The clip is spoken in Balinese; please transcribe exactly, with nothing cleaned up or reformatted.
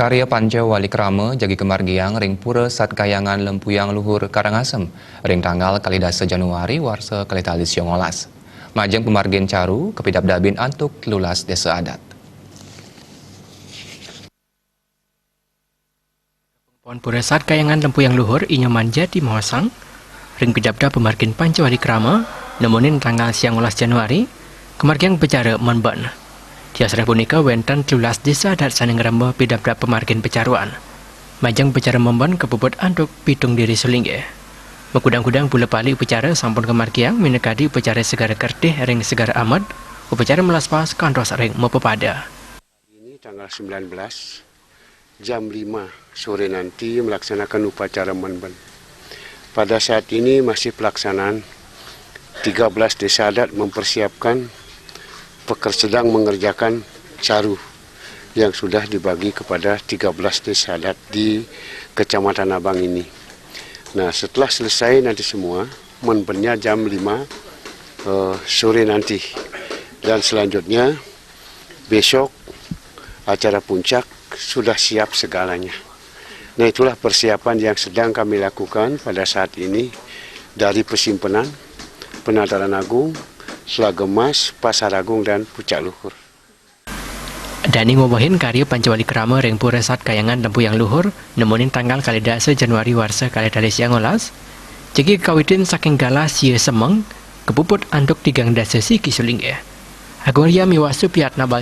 Karya Panca Wali Krama jagi kamargiang ring Pura Sat Kahyangan Lempuyang Luhur Karangasem ring tanggal kalih dasa Januari warsa kalih tali siangolas. Majeng pamargin caru kapidabdabin antuk telulas desa adat. Pon Pura Sat Kahyangan Lempuyang Luhur I Nyoman Jati Mahasang ring pidabdab pamargin Panca Wali Krama nemonin tanggal siangolas Januari, kamargiang upacara menben. Tiasreh punika wenten telulas desa adat sane ngremba pidabdab pamargin pacaruan. Majeng upacara menben kapuput antuk pitung diri sulinggih. Makudang-kudang pula pali upacara sampun kamargiang, minakadi upacara Segara Kertih ring Segara Amet, upacara melaspas kantos ring mapepada. Ini tanggal sembilan belas, jam lima sore nanti melaksanakan upacara menben. Pada saat ini masih pelaksanaan, tiga belas desa adat mempersiapkan, peker-, sedang mengerjakan caru yang sudah dibagi kepada tiga belas desa adat di Kecamatan Abang ini. Nah, setelah selesai nanti semua, menbennya jam lima, eh, sore nanti. Dan selanjutnya, besok acara puncak sudah siap segalanya. Nah, itulah persiapan yang sedang kami lakukan pada saat ini dari Pesimpenan, Penataran Agung, Telaga Emas, Pasar Agung, dan Pucak Luhur. Dane ngobahin karya Panca Wali Krama ring Pura Sat Kahyangan Lempuyang Luhur, nemonin tanggal kalih dasa Januari warsa kalih tali siangolas, jagi kakawitin saking galah sia semeng, kapuput antuk tigang dasa siki sulinggih. Agung Ria miwah Supiatna Bal-